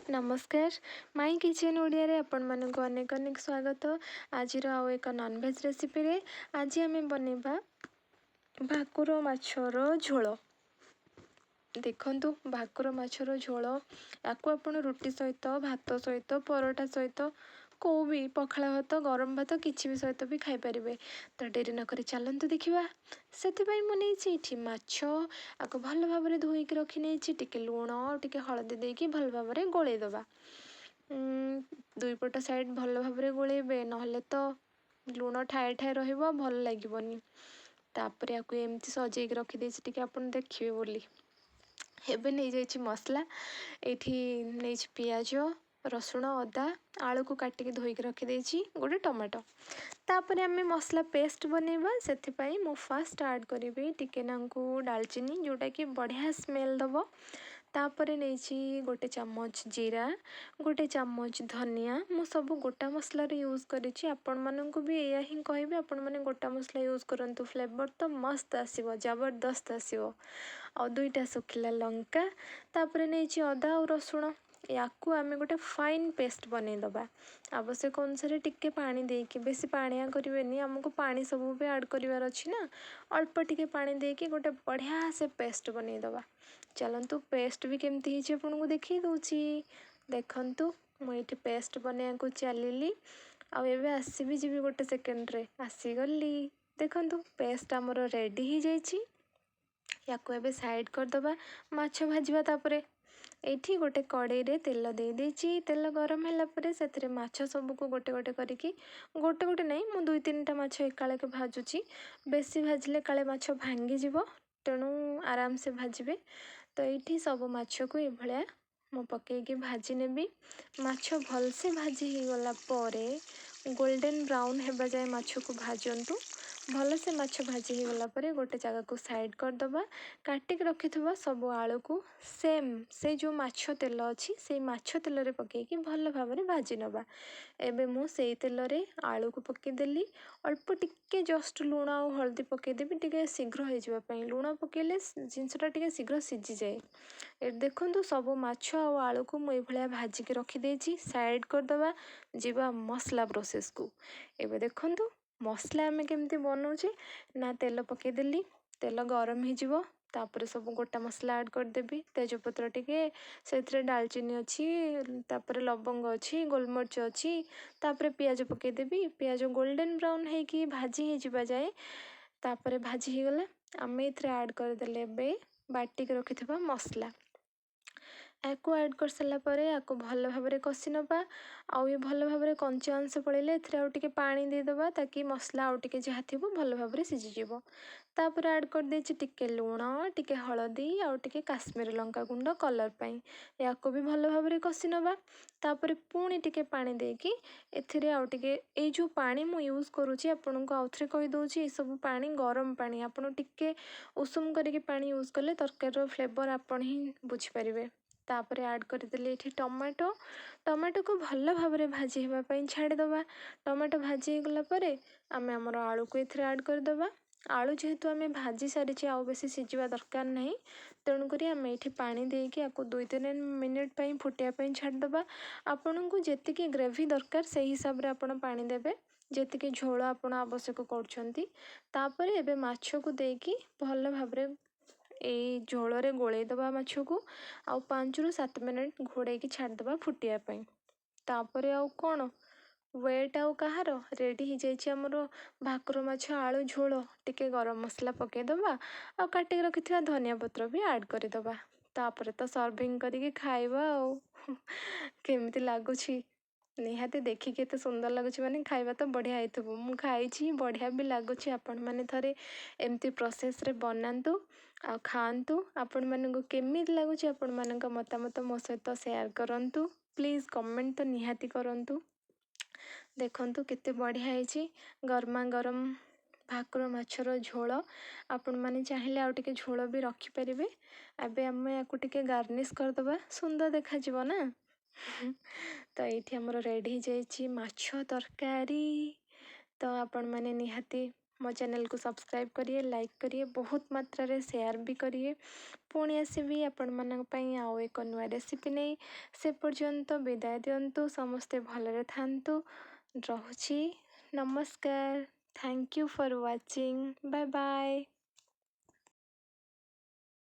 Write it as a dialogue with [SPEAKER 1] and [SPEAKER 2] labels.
[SPEAKER 1] ନମସ୍କାର, ମାଇ କିଚେନ୍ ଓଡ଼ିଆରେ ଆପଣମାନଙ୍କୁ ଅନେକ ଅନେକ ସ୍ୱାଗତ। ଆଜିର ଆଉ ଏକ ନନଭେଜ୍ ରେସିପିରେ ଆଜି ଆମେ ବନେଇବା ଭାକୁର ମାଛର ଝୋଳ। ଦେଖନ୍ତୁ, ଭାକୁର ମାଛର ଝୋଳ, ୟାକୁ ଆପଣ ରୁଟି ସହିତ, ଭାତ ସହିତ, ପରଟା ସହିତ, କେଉଁ ବି ପଖାଳ ଭାତ, ଗରମ ଭାତ, କିଛି ବି ସହିତ ବି ଖାଇପାରିବେ। ତ ଡେରି ନକରି ଚାଲନ୍ତୁ ଦେଖିବା। ସେଥିପାଇଁ ମୁଁ ନେଇଛି ଏଇଠି ମାଛ। ଆକୁ ଭଲ ଭାବରେ ଧୋଇକି ରଖି ନେଇଛି। ଟିକେ ଲୁଣ ଆଉ ଟିକେ ହଳଦୀ ଦେଇକି ଭଲ ଭାବରେ ଗୋଳେଇ ଦେବା। ଦୁଇ ପଟ ସାଇଡ଼୍ ଭଲ ଭାବରେ ଗୋଳେଇବେ, ନହେଲେ ତ ଲୁଣ ଠାଏ ଠାଏ ରହିବ, ଭଲ ଲାଗିବନି। ତାପରେ ଆକୁ ଏମିତି ସଜେଇକି ରଖିଦେଇଛି ଟିକେ ଆପଣ ଦେଖିବେ ବୋଲି। ଏବେ ନେଇଯାଇଛି ମସଲା। ଏଇଠି ନେଇଛି ପିଆଜ, ରସୁଣ, ଅଦା, ଆଳୁକୁ କାଟିକି ଧୋଇକି ରଖିଦେଇଛି, ଗୋଟେ ଟମାଟୋ। ତାପରେ ଆମେ ମସଲା ପେଷ୍ଟ ବନେଇବା। ସେଥିପାଇଁ ମୁଁ ଫାଷ୍ଟ ଆଡ଼୍ କରିବି ଟିକେ ନାଙ୍କୁ ଡାଲଚିନି, ଯେଉଁଟାକି ବଢ଼ିଆ ସ୍ମେଲ୍ ଦେବ। ତାପରେ ନେଇଛି ଗୋଟେ ଚାମଚ ଜିରା, ଗୋଟେ ଚାମଚ ଧନିଆ। ମୁଁ ସବୁ ଗୋଟା ମସଲାରେ ୟୁଜ୍ କରିଛି। ଆପଣମାନଙ୍କୁ ବି ଏଇଆ ହିଁ କହିବି, ଆପଣମାନେ ଗୋଟା ମସଲା ୟୁଜ୍ କରନ୍ତୁ, ଫ୍ଲେଭର୍ ତ ମସ୍ତ ଆସିବ, ଜବରଦସ୍ତ ଆସିବ। ଆଉ 2ଟା ଶୁଖିଲା ଲଙ୍କା। ତାପରେ ନେଇଛି ଅଦା ଆଉ ରସୁଣ। ୟାକୁ ଆମେ ଗୋଟେ ଫାଇନ୍ ପେଷ୍ଟ ବନେଇଦେବା। ଆବଶ୍ୟକ ଅନୁସାରେ ଟିକେ ପାଣି ଦେଇକି, ବେଶୀ ପାଣିଆ କରିବେନି, ଆମକୁ ପାଣି ସବୁ ବି ଆଡ଼୍ କରିବାର ଅଛି ନା, ଅଳ୍ପ ଟିକେ ପାଣି ଦେଇକି ଗୋଟେ ବଢ଼ିଆ ସେ ପେଷ୍ଟ ବନେଇଦେବା। ଚାଲନ୍ତୁ, ପେଷ୍ଟ ବି କେମିତି ହେଇଛି ଆପଣଙ୍କୁ ଦେଖେଇ ଦେଉଛି। ଦେଖନ୍ତୁ, ମୁଁ ଏଇଠି ପେଷ୍ଟ ବନେଇବାକୁ ଚାଲିଲି ଆଉ ଏବେ ଆସିବି ଯିବି ଗୋଟେ ସେକେଣ୍ଡରେ। ଆସିଗଲି। ଦେଖନ୍ତୁ, ପେଷ୍ଟ ଆମର ରେଡ଼ି ହେଇଯାଇଛି। ୟାକୁ ଏବେ ସାଇଡ଼୍ କରିଦେବା, ମାଛ ଭାଜିବା। ତାପରେ ଏଇଠି ଗୋଟେ କଡ଼େଇରେ ତେଲ ଦେଇଦେଇଛି। ତେଲ ଗରମ ହେଲା ପରେ ସେଥିରେ ମାଛ ସବୁକୁ ଗୋଟେ ଗୋଟେ କରିକି, ଗୋଟେ ଗୋଟେ ନାହିଁ, ମୁଁ ଦୁଇ ତିନିଟା ମାଛ ଏକାବେଳକେ ଭାଜୁଛି। ବେଶୀ ଭାଜିଲେ କାଳେ ମାଛ ଭାଙ୍ଗିଯିବ, ତେଣୁ ଆରାମସେ ଭାଜିବେ। ତ ଏଇଠି ସବୁ ମାଛକୁ ଏଇଭଳିଆ ମୁଁ ପକେଇକି ଭାଜି ନେବି। ମାଛ ଭଲସେ ଭାଜି ହେଇଗଲା ପରେ, ଗୋଲ୍ଡେନ୍ ବ୍ରାଉନ୍ ହେବା ଯାଏ ମାଛକୁ ଭାଜନ୍ତୁ। ଭଲସେ ମାଛ ଭାଜି ହେଇଗଲା ପରେ ଗୋଟେ ଜାଗାକୁ ସାଇଡ଼୍ କରିଦେବା। କାଟିକି ରଖିଥିବା ସବୁ ଆଳୁକୁ ସେମ୍ ସେଇ ଯେଉଁ ମାଛ ତେଲ ଅଛି, ସେଇ ମାଛ ତେଲରେ ପକେଇକି ଭଲ ଭାବରେ ଭାଜି ନେବା। ଏବେ ମୁଁ ସେଇ ତେଲରେ ଆଳୁକୁ ପକେଇଦେଲି। ଅଳ୍ପ ଟିକେ ଜଷ୍ଟ ଲୁଣ ଆଉ ହଳଦୀ ପକେଇଦେବି ଟିକେ ଶୀଘ୍ର ହେଇଯିବା ପାଇଁ। ଲୁଣ ପକେଇଲେ ଜିନିଷଟା ଟିକେ ଶୀଘ୍ର ସିଝିଯାଏ। ଏଠି ଦେଖନ୍ତୁ, ସବୁ ମାଛ ଆଉ ଆଳୁକୁ ମୁଁ ଏଇଭଳିଆ ଭାଜିକି ରଖିଦେଇଛି। ସାଇଡ଼୍ କରିଦେବା, ଯିବା ମସଲା ପ୍ରୋସେସ୍କୁ। ଏବେ ଦେଖନ୍ତୁ ମସଲା ଆମେ କେମିତି ବନଉଛେ ନା, ତେଲ ପକେଇଦେଲି, ତେଲ ଗରମ ହେଇଯିବ, ତାପରେ ସବୁ ଗୋଟା ମସଲା ଆଡ଼୍ କରିଦେବି। ତେଜପତ୍ର ଟିକେ, ସେଥିରେ ଡାଲଚିନି ଅଛି, ତାପରେ ଲବଙ୍ଗ ଅଛି, ଗୋଲମରିଚ ଅଛି। ତାପରେ ପିଆଜ ପକେଇଦେବି। ପିଆଜ ଗୋଲ୍ଡେନ୍ ବ୍ରାଉନ୍ ହେଇକି ଭାଜି ହେଇଯିବା ଯାଏ। ତାପରେ ଭାଜି ହେଇଗଲା, ଆମେ ଏଥିରେ ଆଡ଼୍ କରିଦେଲେ ଏବେ ବାଟିକି ରଖିଥିବା ମସଲା। ଏହାକୁ ଆଡ଼୍ କରିସାରିଲା ପରେ ୟାକୁ ଭଲ ଭାବରେ କଷି ନେବା। ଆଉ ଏ ଭଲ ଭାବରେ କଞ୍ଚା ଅଂଶ ପଳେଇଲେ ଏଥିରେ ଆଉ ଟିକେ ପାଣି ଦେଇଦେବା, ତାକି ମସଲା ଆଉ ଟିକେ ଯାହା ଥିବ ଭଲ ଭାବରେ ସିଝିଯିବ। ତାପରେ ଆଡ଼୍ କରିଦେଇଛି ଟିକେ ଲୁଣ, ଟିକେ ହଳଦୀ ଆଉ ଟିକେ କାଶ୍ମୀର ଲଙ୍କା ଗୁଣ୍ଡ କଲର୍ ପାଇଁ। ୟାକୁ ବି ଭଲ ଭାବରେ କଷି ନେବା। ତାପରେ ପୁଣି ଟିକେ ପାଣି ଦେଇକି ଏଥିରେ ଆଉ ଟିକେ, ଏଇ ଯେଉଁ ପାଣି ମୁଁ ୟୁଜ୍ କରୁଛି, ଆପଣଙ୍କୁ ଆଉଥରେ କହିଦେଉଛି, ଏସବୁ ପାଣି ଗରମ ପାଣି। ଆପଣ ଟିକେ ଉଷୁମ କରିକି ପାଣି ୟୁଜ୍ କଲେ ତରକାରୀର ଫ୍ଲେଭର୍ ଆପଣ ହିଁ ବୁଝିପାରିବେ। ତାପରେ ଆଡ଼୍ କରିଦେଲି ଏଇଠି ଟମାଟୋ। ଟମାଟୋକୁ ଭଲ ଭାବରେ ଭାଜି ହେବା ପାଇଁ ଛାଡ଼ିଦେବା। ଟମାଟୋ ଭାଜି ହେଇଗଲା ପରେ ଆମେ ଆମର ଆଳୁକୁ ଏଥିରେ ଆଡ଼୍ କରିଦେବା। ଆଳୁ ଯେହେତୁ ଆମେ ଭାଜି ସାରିଛେ, ଆଉ ବେଶୀ ସିଝିବା ଦରକାର ନାହିଁ, ତେଣୁକରି ଆମେ ଏଇଠି ପାଣି ଦେଇକି ଆକୁ 2-3 ମିନିଟ୍ ପାଇଁ ଫୁଟିବା ପାଇଁ ଛାଡ଼ିଦେବା। ଆପଣଙ୍କୁ ଯେତିକି ଗ୍ରେଭି ଦରକାର, ସେଇ ହିସାବରେ ଆପଣ ପାଣି ଦେବେ, ଯେତିକି ଝୋଳ ଆପଣ ଆବଶ୍ୟକ କରୁଛନ୍ତି। ତାପରେ ଏବେ ମାଛକୁ ଦେଇକି ଭଲ ଭାବରେ ଏଇ ଝୋଳରେ ଗୋଳେଇ ଦେବା ମାଛକୁ ଆଉ 5ରୁ 7 ମିନିଟ୍ ଘୋଡ଼େଇକି ଛାଡ଼ିଦେବା ଫୁଟିବା ପାଇଁ। ତାପରେ ଆଉ କ'ଣ ୱେଟ୍ ଆଉ କାହାର, ରେଡ଼ି ହେଇଯାଇଛି ଆମର ଭାକୁର ମାଛ ଆଳୁ ଝୋଳ। ଟିକେ ଗରମ ମସଲା ପକାଇଦେବା ଆଉ କାଟିକି ରଖିଥିବା ଧନିଆ ପତ୍ର ବି ଆଡ଼୍ କରିଦେବା। ତାପରେ ତ ସର୍ଭିଂ କରିକି ଖାଇବା। ଆଉ କେମିତି ଲାଗୁଛି? ନିହାତି ଦେଖିକି ଏତେ ସୁନ୍ଦର ଲାଗୁଛି ମାନେ ଖାଇବା ତ ବଢ଼ିଆ ହେଇଥିବ। ମୁଁ ଖାଇଛି, ବଢ଼ିଆ ବି ଲାଗୁଛି। ଆପଣମାନେ ଥରେ ଏମିତି ପ୍ରୋସେସ୍ରେ ବନାନ୍ତୁ ଆଉ ଖାଆନ୍ତୁ। ଆପଣମାନଙ୍କୁ କେମିତି ଲାଗୁଛି, ଆପଣମାନଙ୍କ ମତାମତ ମୋ ସହିତ ସେୟାର କରନ୍ତୁ ପ୍ଲିଜ୍। କମେଣ୍ଟ ତ ନିହାତି କରନ୍ତୁ। ଦେଖନ୍ତୁ କେତେ ବଢ଼ିଆ ହେଇଛି ଗରମା ଗରମ ଭାକୁର ମାଛର ଝୋଳ। ଆପଣମାନେ ଚାହିଁଲେ ଆଉ ଟିକେ ଝୋଳ ବି ରଖିପାରିବେ। ଏବେ ଆମେ ୟାକୁ ଟିକେ ଗାର୍ନିସ୍ କରିଦେବା, ସୁନ୍ଦର ଦେଖାଯିବ ନା। ତ ଏଇଠି ଆମର ରେଡ଼ି ହେଇଯାଇଛି ମାଛ ତରକାରୀ। ତ ଆପଣମାନେ ନିହାତି ମୋ ଚ୍ୟାନେଲକୁ ସବସ୍କ୍ରାଇବ୍ କରିବେ, ଲାଇକ୍ କରିବେ, ବହୁତ ମାତ୍ରାରେ ସେୟାର ବି କରିବେ। ପୁଣି ଆସିବି ଆପଣମାନଙ୍କ ପାଇଁ ଆଉ ଏକ ନୂଆ ରେସିପି ନେଇ। ସେ ପର୍ଯ୍ୟନ୍ତ ବିଦାୟ ଦିଅନ୍ତୁ। ସମସ୍ତେ ଭଲରେ ଥାଆନ୍ତୁ। ରହୁଛି, ନମସ୍କାର। Thank you for watching. Bye bye.